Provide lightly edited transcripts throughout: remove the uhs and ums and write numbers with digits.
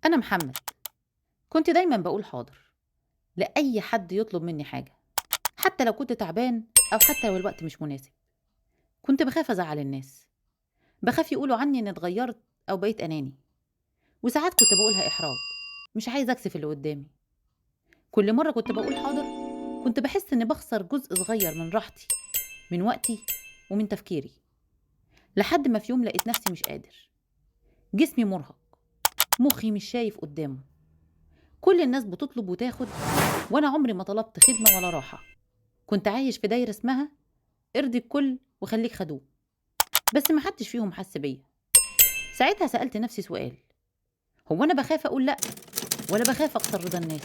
أنا محمد، كنت دايما بقول حاضر لأي حد يطلب مني حاجة، حتى لو كنت تعبان أو حتى لو الوقت مش مناسب. كنت بخاف أزعل الناس، بخاف يقولوا عني إني اتغيرت أو بقيت أناني، وساعات كنت بقولها إحراج، مش عايز أكسف اللي قدامي. كل مرة كنت بقول حاضر كنت بحس إني بخسر جزء صغير من راحتي، من وقتي، ومن تفكيري، لحد ما في يوم لقيت نفسي مش قادر. جسمي مرهق، مخي مش شايف قدامه، كل الناس بتطلب وتاخد، وأنا عمري ما طلبت خدمة ولا راحة. كنت عايش في دايرة اسمها ارضي الكل وخليك خدوم، بس ما حدش فيهم حس بيا. ساعتها سألت نفسي سؤال: هو أنا بخاف أقول لأ ولا بخاف أخسر رضا الناس؟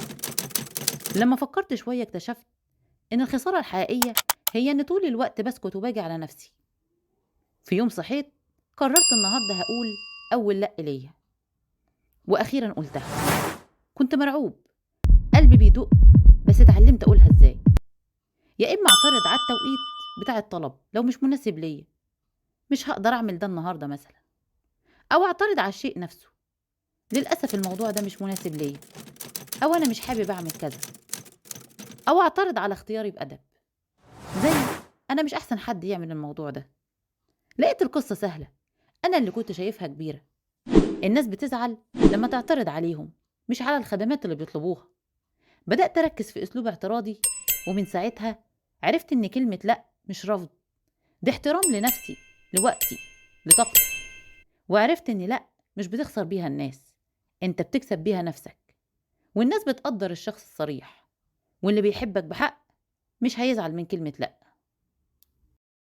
لما فكرت شوية اكتشفت إن الخسارة الحقيقية هي إن طول الوقت بسكت وباجي على نفسي. في يوم صحيت قررت النهاردة هقول أول لأ ليا، وأخيرا قلتها. كنت مرعوب، قلبي بيدق، بس اتعلمت أقولها إزاي. يا إما أعترض على التوقيت بتاع الطلب لو مش مناسب ليا، مش هقدر أعمل ده النهاردة مثلا، أو أعترض على الشيء نفسه، للأسف الموضوع ده مش مناسب ليا، أو أنا مش حابب أعمل كذا، أو أعترض على اختياري بأدب، زي أنا مش أحسن حد يعمل الموضوع ده. لقيت القصة سهلة، أنا اللي كنت شايفها كبيرة. الناس بتزعل لما تعترض عليهم، مش على الخدمات اللي بيطلبوها. بدأت أركز في أسلوب اعتراضي، ومن ساعتها عرفت إن كلمة لأ مش رفض، ده احترام لنفسي، لوقتي، لطاقتي. وعرفت إن لأ مش بتخسر بيها الناس، أنت بتكسب بيها نفسك. والناس بتقدر الشخص الصريح، واللي بيحبك بحق مش هيزعل من كلمة لأ.